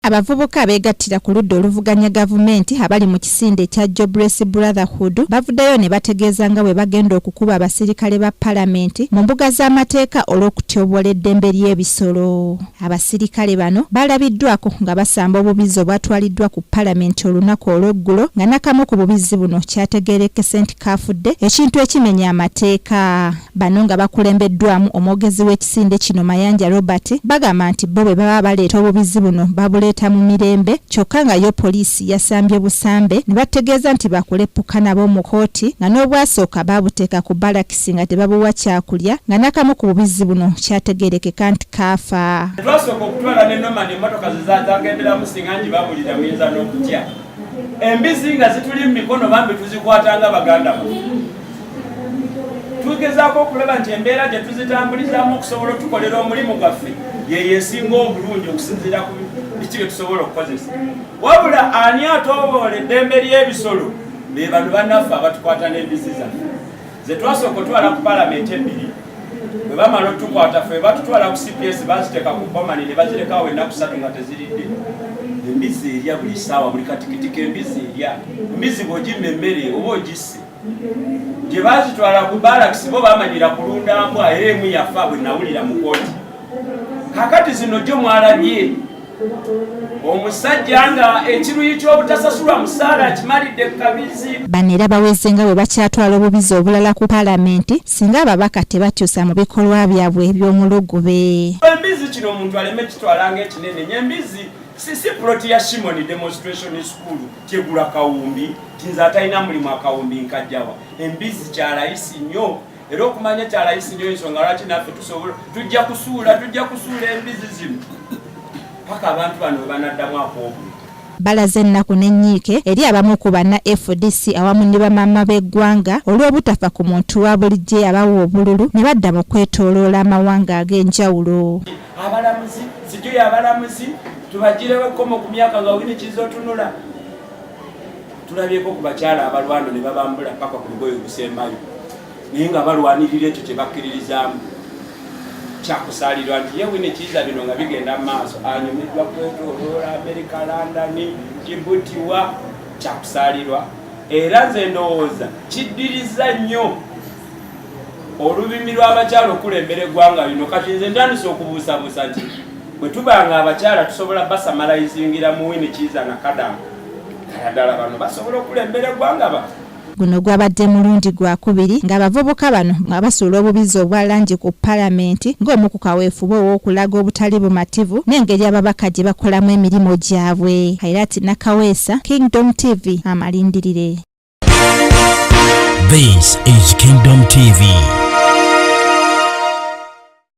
Abavubuka abeegattira ku ludda oluvuganya gavumenti abali mu kisinde ekya Jobless Brotherhood bavuddeyo ne bategeeza nga bwe bagenda okukuba abasirikale ba palamenti mu mbuga z'amateeka olw'okutyoboola eddembe ly'ebisolo. Abasirikale bano balabiddwako nga basamba obubizzi obwatwaliddwa ku palamenti olunaku olw'eggulo nga nakamu ku bubizzi buno kyategeerekese nti kaafudde, ekintu ekimenya amateeka. Bano nga bakulembeddwamu omwogezi w'ekisinde kino Mayanja Robert bagamba nti bo bwe baba baleeta obubizzi buno babuleeta mu mirembe kyokka nga yo poliisi yasambye busambe ne bategeeza nti bakuleppuka nabo mu kkooti nga n'obwasooka baabuteeka ku balakisi nga tebabuwa kyakulya nga n'akamu ku bubizzi buno kyategeerekeka nti kaafa. Twasooka okutwala ne Norman emmotoka ze zagenderamu singa ngibabulira muyinza n'okutya. Embizzi nga zituli mu mikono bambi tuzikwata nga baganda baffe. Tugezaako okulaba nti embeera gye tuzitambulizaamu okusobola otukolera omulimu gwaffe yeyo esinga obulungi okusinziira ku biki bye tusobola okukozesa. Wabula ani atoboola eddembe ly'ebisolo be bano bannaffe abatukwata n'embizzi zaffe ze twasooka otwala ku palamenti ebbiri. Bwe bamala otukwata ffe batutwala ku CPS, baziteeka ku bomani ne bazirekawo ennaku 3 nga teziridde. Embizzi erya buli ssaawa, buli katikitiko embizzi erya. Embizzi bw'ogimma emmere oba ogisse. Gye baazitwala ku balakisi bo bamanyira kulunda mbwa, era emu yafa bwe nawulira mu kooti. Kakati zino gyo mwalabye omusajja nga ekiruyi ky'obutasasulwa musaala akimalidde ku kabizi. Bano era baweze nga bwe bakyatwala obubizi obulala ku palamenti singa ababaka tebakyusa mu bikolwa byabwe eby'omulugube. Embizzi kino omuntu aleme kitwala ng'ekinene nyo. Embizzi si ploti ya Shimoni Demonstration School kyegula kawumbi tinze atalina mulimu akawumbi nkajjawa. Embizzi kyalayisi nnyo, era okumanya kyalayisi nnyo ensonga lwaki naffe tusobola tujja kusuula embizzi zino paka abantu bano bwe banaddamu ak'obuntu. Balaze ennaku n'ennyiike eri abamu ku banna FDC awamu ne bamaama b'eggwanga olw'obutafa ku muntu wa bulijjo abawa obululu ne badda mu kwetooloola amawanga ag'enjawulo. Abalamuzi sijuyo abalamuzi tubagirewo ekkomo ku myaka nga wini kiza otunula. Tulabyeko ku bakyala abalwana ne babambula paka ku lugoye olusembayo, naye nga balwanirira ekyo kye bakkiririzaamu. Kyakusaalirwa nti ye Winnie Kiiza bino nga bigenda mu maaso anyumiddwa kwetooloola Amerika, London, Djibouti wa. Kyakusaalirwa, era nze ndowooza kiddiriza nnyo olubimi lw'abakyala okulembera eggwanga lino. Kati nze ntandise okubuusabuusa nti bwe tuba nga abakyala tusobola basamalayizingira mu Winnie Kiiza na Kadaga, ddala ddala bano basobola okulembera eggwanga ba. Guno gwabadde mulundi gwakubiri ng'abavubuka bano nga basuula obubizi obwa langi ku palamenti ng'omu ku kaweefube ow'okulaga obutali bumativu n'engeri ababaka gye bakolamu emirimu gyabwe. Kairat Nakaweesa, Kingdom TV, amalindirire. This is Kingdom TV.